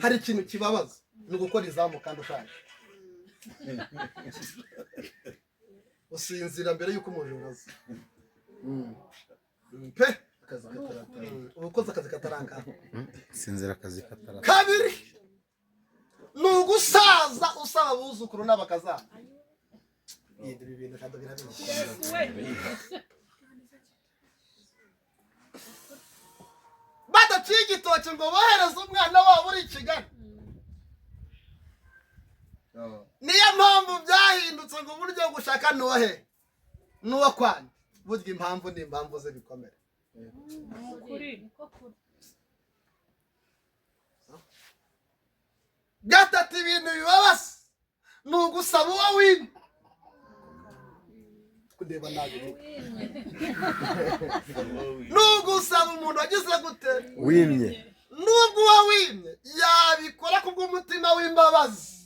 Hari ikintu kibabaza, ni ugukora izamu kandi ushaje. Usinzira mbere y'uko umujura aza pe. Akazi kataratanga. Uba ukoze akazi katarangara. Sinzira akazi katara. Kabiri ni ugusaza usaba abuzukuru n'abakazana. Ibi bintu ntabwo birabizi. Badaciye igitoki ngo bohereze umwana wabo uri i Kigali. Niyo mpamvu byahindutse ngo uburyo bwo gushaka ni uwahe? Ni uwo kwanda. Burya impamvu ni impamvu z'ibikomere. Gatatu, ibintu bibabaza ni ugusaba uwo wimye. Kundeba nabi, ni ugusaba umuntu wagize gute? Wimye. Nubwo uwo wimye yabikora kubw'umutima w'imbabazi,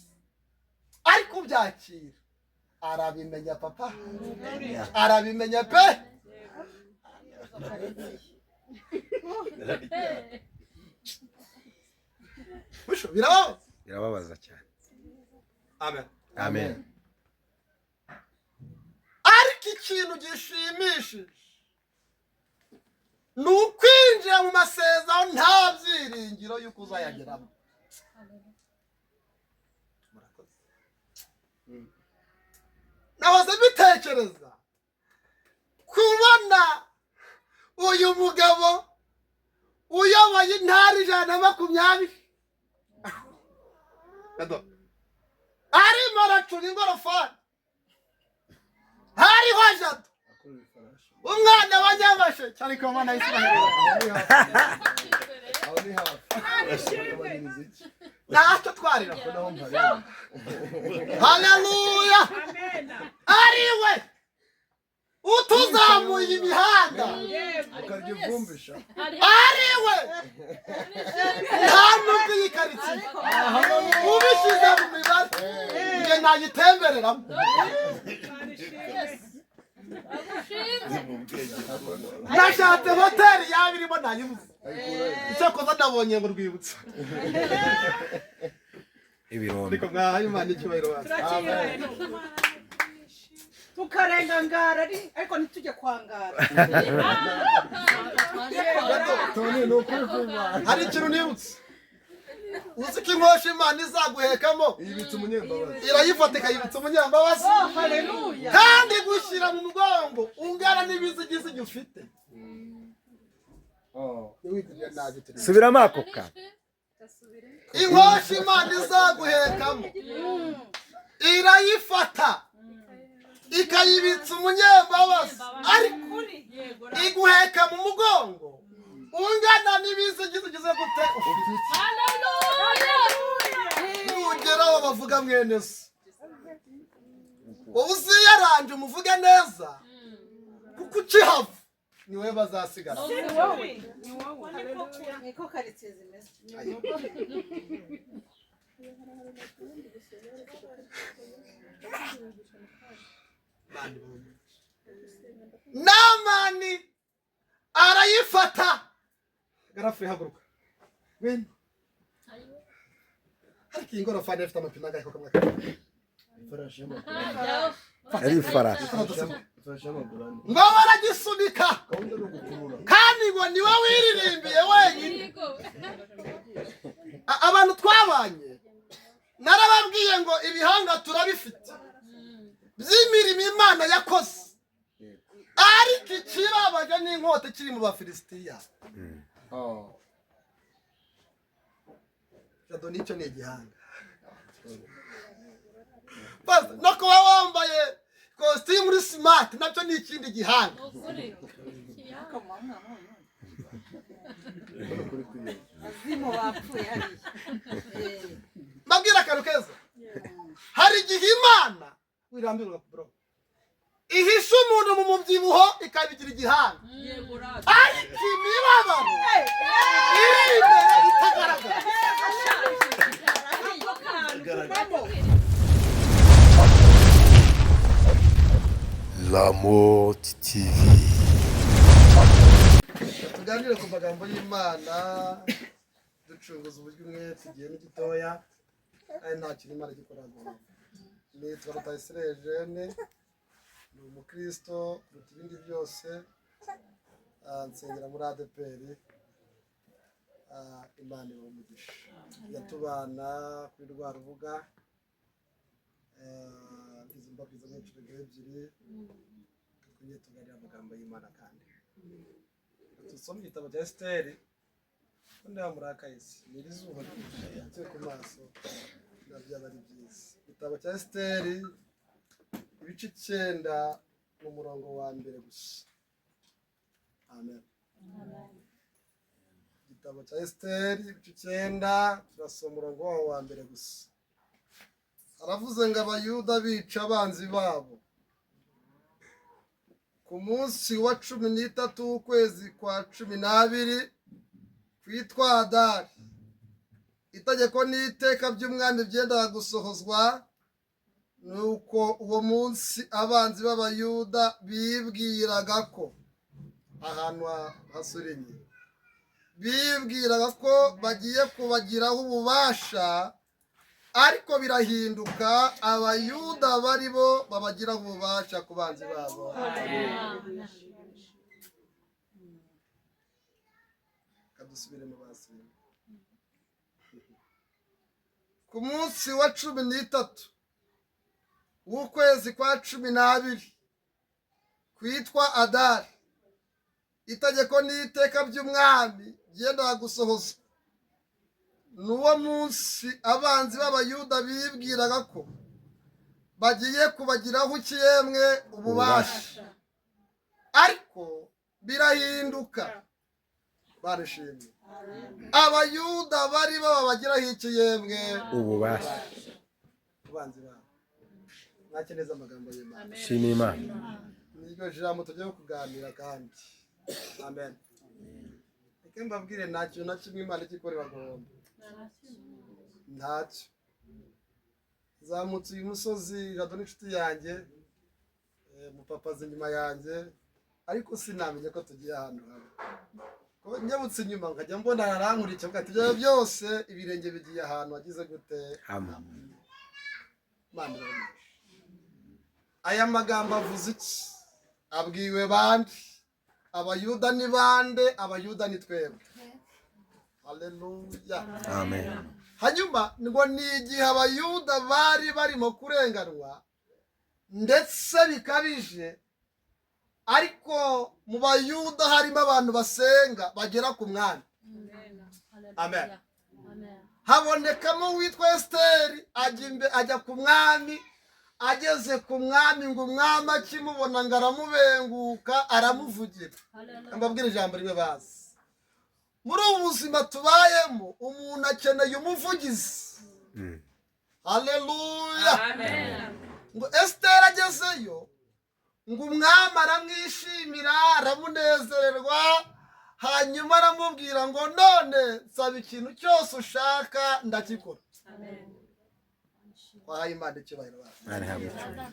ariko ubyakira arabimenya, papa arabimenya pe. Busho, birababaza. Birababaza cyane. Amen. Amen. Ariko ikintu gishimishije ni ukwinjira mu masezerano nta byiringiro y'uko uzayageramo. Murakoze. Nahoze mbitekereza kubona uyu mugabo uyoboye intara 120 arimo aracura ingorofani, hariho Jado, umwana wa Nyamasheke, ariko Mana Israheli. Aho ni hafi. Bagabanyiriza iki? Ntacyo twarira. Ko naho mpareba. Haleluya! Ariwe utuzamuye imihanda. Ukarya ivumbisha. Ariwe nta nubwo iyi karitsiye ubishyize mu mibare njye nayitembereramo. Nashatse hoteli yaba irimo nayibuze. Icyakoze nabonye ngo urwibutso. Ibirombe. Ariko mwahaye Imana icyubahiro wacu. Tukarenga Ngara ariko ntitujye kwa Ngara. Tony, ni ukuri kw'Imana. Hari ikintu nibutse: uzi ko inkosha Imana izaguhekamo Yibitse umunyembabazi. irayifata ikayibitsa umunyambabazi, Oh, haleluya! kandi gushyira mu mugongo ungana n'ibizigizi ufite. Ntiwigirire nabi turi. Subiramo ako kantu. Inkosha Imana izaguhekamo irayifata ikayibitsa umunyembabazi, ariko iguheka mu mugongo ungana n'ibizigizi ugize gute? Ufite. Nugeraho bavuga mwene se, wowe uziyaranje umuvuge neza, kuko ukihava ni wowe bazasigara. Ni wowe, ni wowe. Niko karitsiye zimeze. Namani arayifata. Garafu, ihaguruka wena. Ariko iyi ngorofani ifite amapine angahe koko? Mwaka Ifarashi y'amaguru. Ari ifarashi. Ifarashi y'amaguru ane. Ngo baragisunika. Gahunda ni ugukurura. Kandi ngo niwe wiririmbiye wenyine. Abantu twabanye narababwiye ngo ibihanga turabifite by'imirimo Imana yakoze, ariko ikibabaje ni inkota ikiri mu Bafilisitiya. Jado, nicyo ni igihanga. Pastor, no kuba wambaye kositimu uri smart nabyo ni ikindi gihanga. Hano kuri kwiyeza. Azimu bapfuye hariya. Mbabwira akantu keza: hari igihe Imana wirambirwa bro ihisha umuntu mu mubyibuho ikabigira igihanga, ariko imibabaro iri imbere itagaragara. Lamot TV. Tuganire ku magambo y'Imana. Ducunguza uburyo umwete, igihe ni gitoya kandi nta kintu Imana igikora guhomba. Nitwa Rutayisire Eugene, ni umukristo kuruta ibindi byose. Nsengera muri ADEPR. Imana ibahe umugisha. Yatubana kuri rwa rubuga. Ngize mbabwiza nk'inshuro ebyiri, twongeye tuganira amagambo y'Imana. Kandi dusome igitabo cya Esiteri. Ko ndeba murakayisi ni iri zuba ryo ku maso, byaba ari byiza. Igitabo cya Esiteri, ibice 9, mu murongo wa mbere gusa. Amen. Igitabo cya Esiteri, ibice 9, turasoma umurongo wawo wa mbere gusa. Aravuze ngo: "Abayuda bica abanzi babo. Ku munsi wa 13 w'ukwezi kwa 12 kwitwa Adari, itegeko n'iteka by'umwami byendaga gusohozwa. Nuko uwo munsi abanzi b'Abayuda bibwiraga ko ahantu hasurinye, bibwiraga ko bagiye kubagiraho ububasha, ariko birahinduka, Abayuda bari bo babagiraho ububasha ku banzi babo." Kadusubire mu basinga. Ku munsi wa 13 w'ukwezi kwa 12 kwitwa Adari, itegeko n'iteka by'umwami byendaga gusohozwa. N'uwo munsi abanzi b'Abayuda bibwiraga ko bagiye kubagiraho ikiyemwe ububasha, ariko birahinduka, barishimye, Abayuda bari bo babagiraho ikiyemwe ububasha ku banzi babo. Mwake neza amagambo y'Imana. Shima Imana. Niryo jambo tugiye kuganira kandi. Amen. Reka mbabwire, nta kintu na kimwe Imana ijya ikorera guhomba, ntacyo. Zamutse uyu musozi, Jado n'inshuti yanjye, mupapaza inyuma yanjye, ariko sinamenye ko tugiye ahantu hamwe. Ko nyabutse inyuma nkajya mbona arankurikiye, avuga ati: "Ibyo byose ibirenge bigiye ahantu hagize gute?" Hamwe. Imana irabamugisha. Aya magambo avuze iki? Abwiwe bande? Abayuda ni bande? Abayuda ni twebwe. Haleluya. Amen. Hanyuma ngo ni igihe Abayuda bari barimo kurenganwa ndetse bikabije, ariko mu Bayuda harimo abantu basenga bagera ku mwami. Amen. Habonekamo uwitwa Esiteri, ajya ku mwami. Ageze ku mwami, ngo umwami akimubona ngo aramubenguka, aramuvugira. Mbabwira ijambo rimwe bazi: muri ubu buzima tubayemo, umuntu akeneye umuvugizi. Haleluya. Ngo Esiteri agezeyo, ngo umwami aramwishimira, aramunezererwa, hanyuma aramubwira ngo: "None nsaba ikintu cyose ushaka, ndakikora." Wahaye Imana icyubahiro bazi. Imana ihabwe icyubahiro.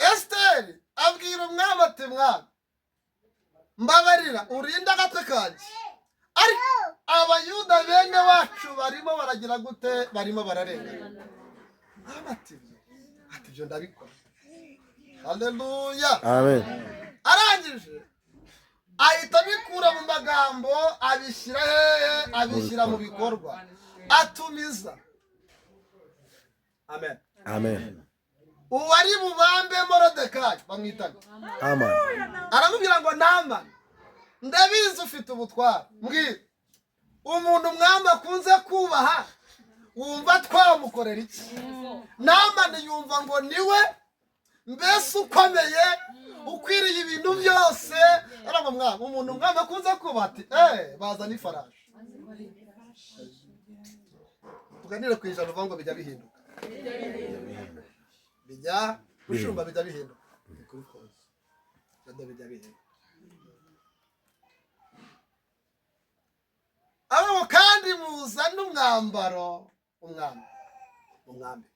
Esiteri abwira umwami ati: "Mwami, mbabarira urinde agatwe kanjye, ariko Abayuda bene wacu barimo baragira gute? Barimo bararengana." Mwami ati: "Ibyo," ati: "Ibyo ndabikora." Haleluya. Amen. Arangije ahita abikura mu magambo, abishyira hehe? Abishyira mu bikorwa, atumiza. Amen. Amen. Uwari bubambe Morodekayi bamwitaga Amen. Aramubwira ngo: "Namani, ndabizi ufite ubutware, mbwira umuntu umwami akunze kubaha, wumva twamukorera iki?" Namani yumva ngo niwe mbese ukomeye, ukwiriye ibintu byose. Aravuga: "Mwami, umuntu umwami akunze kubaha," ati: "Bazana ifarashi." Tuganire ku ijambo uvuga ngo bijya bihinduka, bijya gushumba, bijya bihinduka, bijya bihinduka. Abo kandi muzane umwambaro umwami, umwami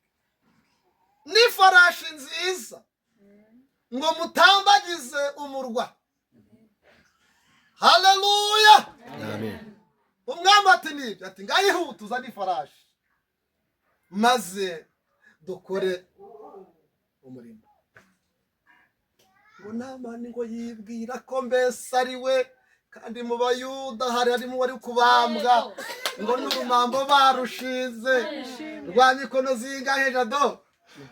n'ifarashi nziza, ngo mutambagize umurwa. Haleluya. Amen. Umwami ati nibyo, ati ngayihuta uzane ifarashi maze dukore umurimo. Ngo Namani ngo yibwira ko mbese ari we, kandi mu Bayuda hari harimo uwari kubambwa, ngo n'urumambo barushize rwa mikono zingahe Jado?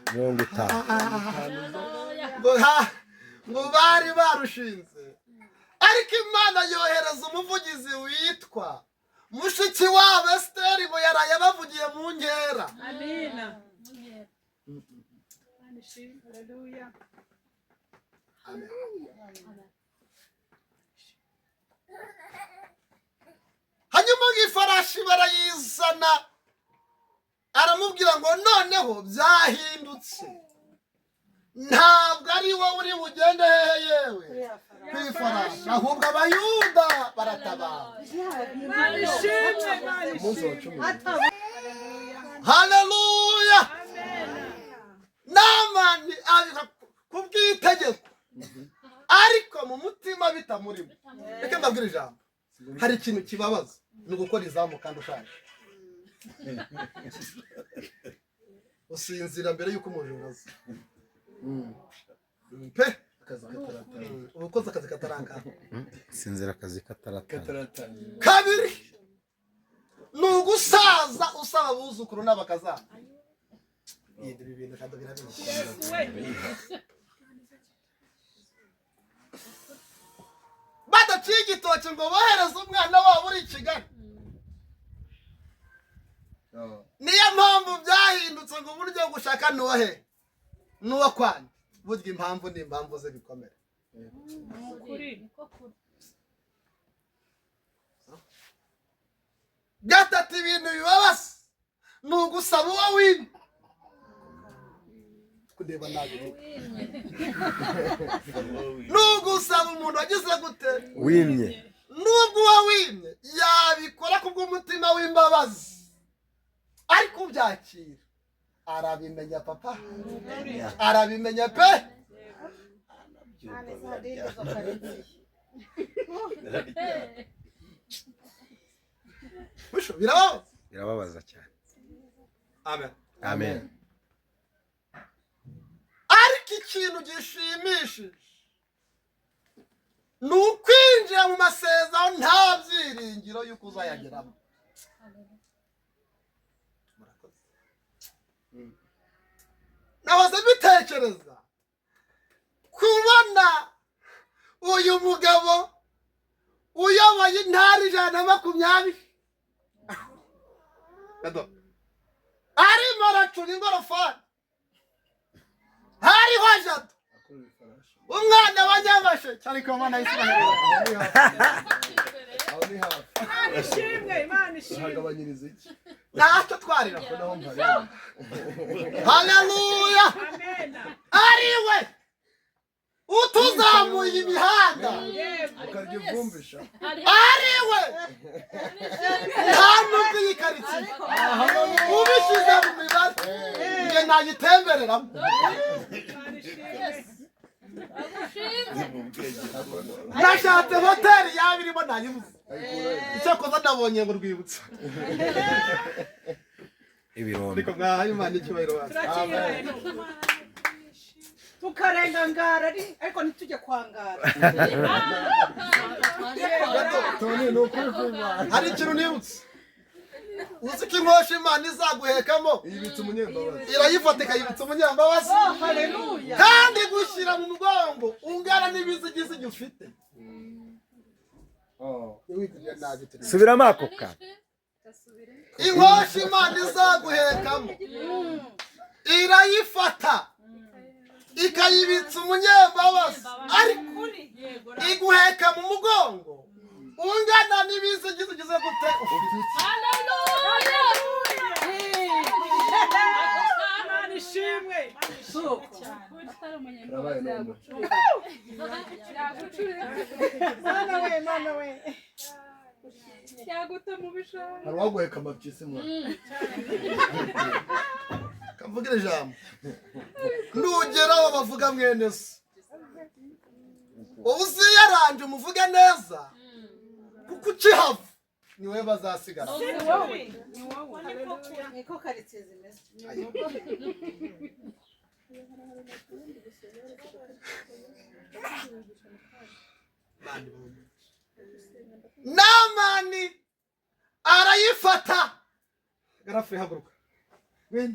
50. Ngo bari barushinze, ariko Imana yohereza umuvugizi witwa mushiki wabo Esiteri, ngo yaraye bavugiye mu nkera. Amina. Imana ishimwe. Haleluya. Hanyuma ngo ifarashi barayizana, aramubwira ngo noneho byahindutse, ntabwo ari wowe uri bugende hehe yewe ku ifarashi, ahubwo Abayuda baratabara. Imana ishimwe. Imana Umunsi wa ishimwe. 10. Haleluya. Amen. Namani abika ku bw'itegeko, ariko mu mutima bitamurimo. Reka mbabwire ijambo, hari ikintu kibabaza, ni ugukora izamu kandi ushaje. Usinzira mbere y'uko umujura aza pe. Akazi kataratangira. Uba ukoze akazi katarakara. Sinzira akazi kataratangira. Kataratangira. Kabiri ni ugusaza usaba abuzukuru n'abakazana. Ibi bintu kandi birabizi. Yesu we. Badaciye igitoki ngo bohereze umwana wabo uri i Kigali. Niyo mpamvu byahindutse ngo uburyo gushaka nuwahe nuwo kwanjye, burya impamvu ni impamvu z'ibikomere. Ukuri. Gatatu, ibintu bibabaza ni ugusaba uwo wimye kureba nabi, ni ugusaba umuntu wagize gute Wimye. Nubwo uwo wimye yabikora kubw'umutima w'imbabazi, ariko ubyakira arabimenya papa, arabimenya pe. Bisho, birababaza. Birababaza cyane. Amen. Amen. Ariko ikintu gishimishije ni ukwinjira mu masezerano nta byiringiro y'uko uzayageramo. Murakoze. Nahoze mbitekereza kubona uyu mugabo uyoboye intara 120 arimo aracura ingorofani, hariho Jado umwana wa Nyamasheke, ariko Mana y'Isiraheli. Aho ni hafi. Imana ishimwe. Imana ishimwe. Uhagabanyiriza iki? Ntacyo twarira. Ko naho mpareba. Haleluya. Amen. Ariwe utuzamuye imihanda, Yego. Ukarya ivumbi sha. ariwe nta nubwo iyi karitsiye ubishyize mu mibare njye nayitembereramo. Imana ishimwe. Nashatse hoteli yaba irimo nayibuze, icyakoze nabonye ngo urwibutso. Ibirombe. Ariko mwahaye Imana icyubahiro wacu. Turakihaye. Tukarenga ngara ariko ntitujye kwangara. Tony, ni ukuri kw'Imana. Hari ikintu nibutse, uzi ko inkosha Imana izaguhekamo Yibitse umunyembabazi. irayifata ikayibitsa umunyambabazi, Oh, haleluya. kandi gushyira mu mugongo ungana n'ibizigizi ufite. Ntiwigirire nabi turi. Subiramo ako kantu. Inkosha Imana izaguhekamo irayifata ikayibitsa umunyembabazi, ariko iguheka mu mugongo ungana n'ibizigizi ugize gute ufite. Imana ishimwe. Karabaye none. Mana we, Mana we. Yaguta mu bishanga. Hari uwaguheka amapyisi mwa. Kavugira ijambo, nugeraho bavuga mwene se, uba uziyaranje umuvuge neza, kuko ukihava Ni wowe bazasigara. Niko karitsiye zimeze. Namani arayifata. Garafu ihaguruka. Wena.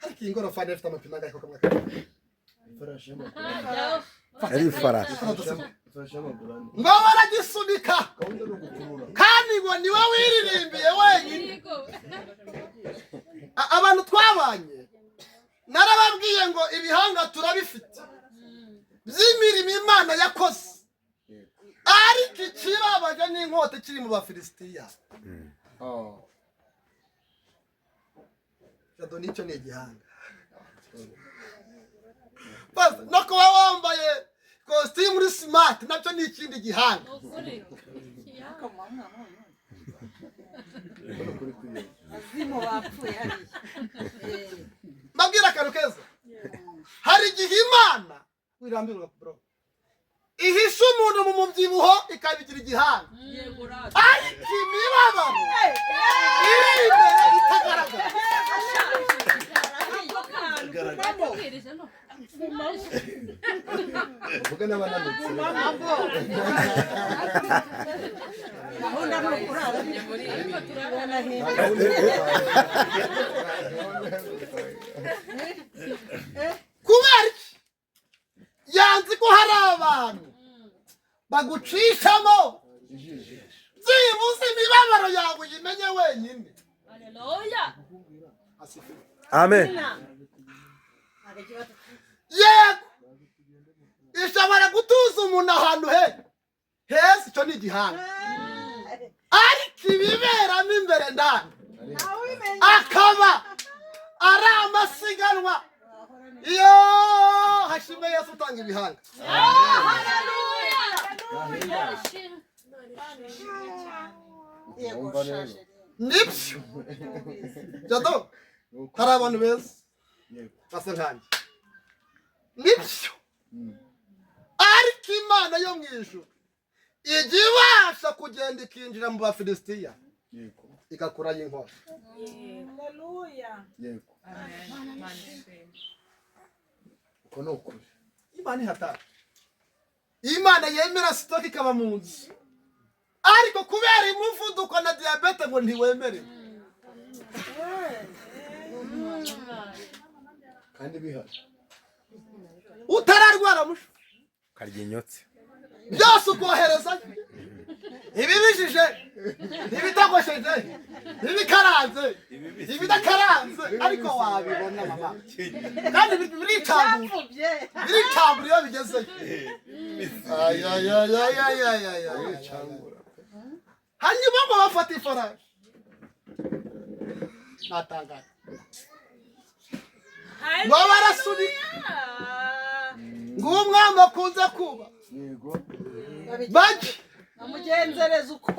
Ariko iyi ngorofani ifite amapine angahe koko mwaka? Ifarashi y'amaguru. Ari ifarashi. Ifarashi y'amaguru ane. Ngo baragisunika. Gahunda ni ugukurura. Kandi ngo niwe wiririmbiye wenyine. Abantu twabanye narababwiye ngo ibihanga turabifite by'imirimo Imana yakoze, ariko ikibabaje n'inkota kiri mu Bafilisitiya. Jado nicyo ni igihanga. No kuba wambaye kositimu uri smart nacyo ni ikindi gihanga. Mbabwira akantu keza. Hari igihe Imana wirambirwa bro ihisha umuntu mu mubyibuho ikabigira igihanga, ariko imibabaro iri imbere itagaragara. Uvuga n'abananutse. Gahunda ni ukurara. Kubera iki? Yanze ko hari abantu bagucishamo byibuze imibabaro yawe uyimenye wenyine. Amen. Yego, ishobora gutuza umuntu ahantu he heza, icyo ni igihanga, ariko ibiberamo imbere ndani akaba ari amasiganwa. Iyo hashimwe Yesu utanga ibihanga. Nibyo Jado, hari abantu beza basa nkanjye. Nibyo, ariko Imana yo mu ijuru ijya ibasha kugenda ikinjira mu Bafilisitiya igakurayo inkota. Uko ni ukuri. Imana ihatari. Imana yemera sitoke ikaba mu nzu, ariko kubera umuvuduko na diyabete ngo ntiwemere. Kandi bihari. Utararwara musho Karya inyotsi. byose ukohereza ibibijije, ibitogosheje, ibikaranze, ibidakaranze, ariko wabibona mama. Kandi biricambura, biricambura iyo bigezeyo. Hanyuma ngo bafata ifarashi. Natangara. Ngo barasunika. Ngo umwami akunze kuba. Bajye bamugenzereza uko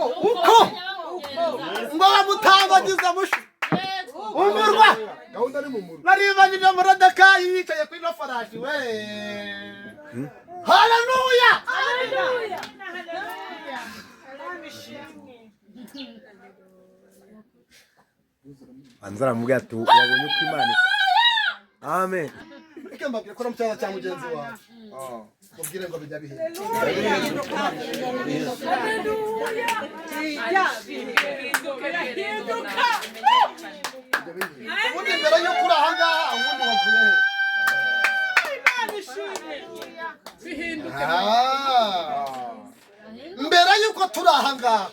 ngo bamutambagiza mushu umurwa. Gahunda ni mu murwa. Baribanyije Moridekayi yicaye kuri ino farashi we. Haleluya! Banza aramubwira ati wabonye uko Imana ikora. Amen. Reka mbabwire ko mu cyaza cya mugenzi wawe. Mubwire ngo bijya bihe. Ubundi mbere y'uko uri aha ngaha ubundi wavuye he? Mbere y'uko turi aha ngaha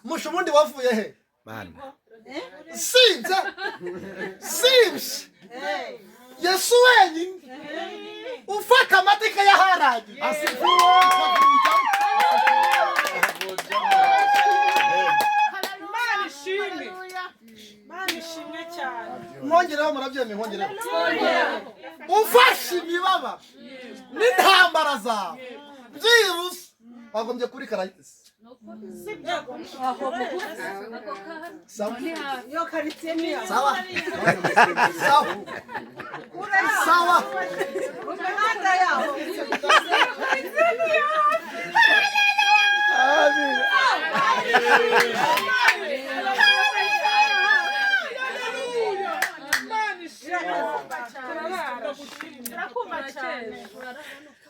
musha ubundi wavuye he? Mana. Sibye. Sibye. Yesu wenyine ufata amateka yaharangiye. Mwongereho murabyemeye, mwongereho. Ufashe imibabaro n'intambara zawe byihuse wagombye kuri karayisi. Sawa. Sawa. Sawa.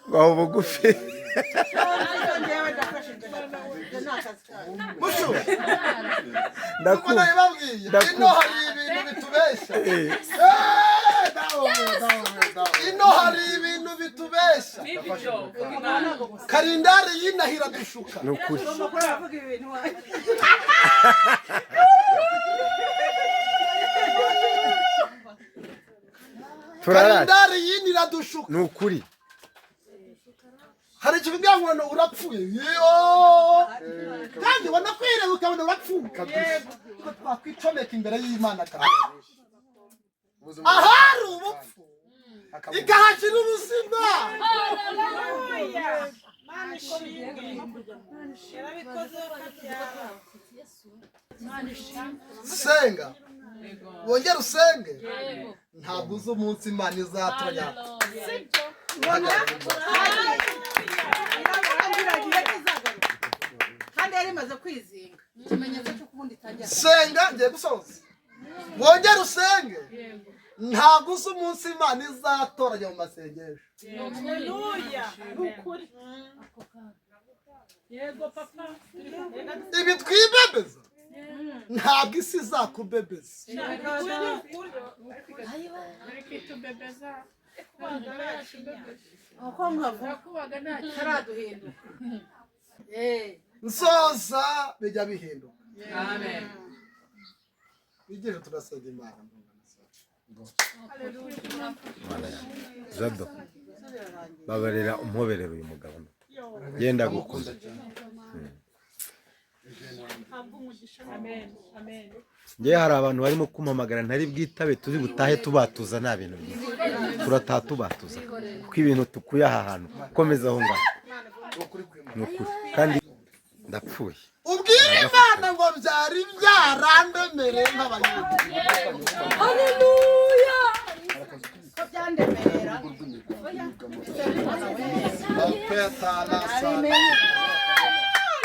Baho bugufi. Mushu. Ndakumva. Ino hari ibintu bitubeshya. Ino hari ibintu bitubeshya. Karindari yinahira dushuka. Nukuri. Karindari yinira dushuka. Nukuri. Hari ikivuga ngo urapfuye. Yo! Kandi wanakwiriye ukabona urapfuye. Ko twakwicomeka imbere y'Imana kandi. Ahari ubupfu ikahashyira ubuzima. Senga. Wongere usenge. Ntabwo uzi umunsi Imana izatoranya. Kandi yari imaze kwizinga. Ikimenyetso cyo kubundi itangira. Senga ngiye gusoza. Wongere usenge. Ntabwo uzi umunsi Imana izatoranya mu masengesho. Haleluya. Ukuri. Yego papa. Ibi twibebeza. Ntabwo isi izakubebeza. Uko mwavuga karaduhinduka. Nsoza bijya bihinduka. Amen. Bigeje turasenga Imana. Jado. Babarira umpoberera uyu mugabo. Yenda gukunda. Amen. Amen. Nge hari abantu barimo kumpamagara ntari bwitabe turi butahe tubatuza nta bintu byiza. Turataha tubatuza. Kuko ibintu tukuye aha hantu. Komeza aho ngaho. Nukuri. Kandi ndapfuye. Ubwira Imana ngo byari byarandemereye nk'abayuda. Haleluya. Ko byandemerera.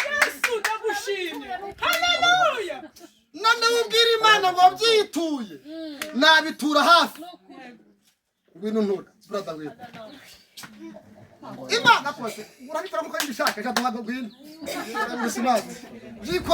Yesu ndagushimye. Haleluya. None ubwira Imana ngo byituye. Nabitura hafi. Ngwino ntura. Brother ngwino. Imana kose urabikora kuko ibishaka cyangwa ngwino. Byiko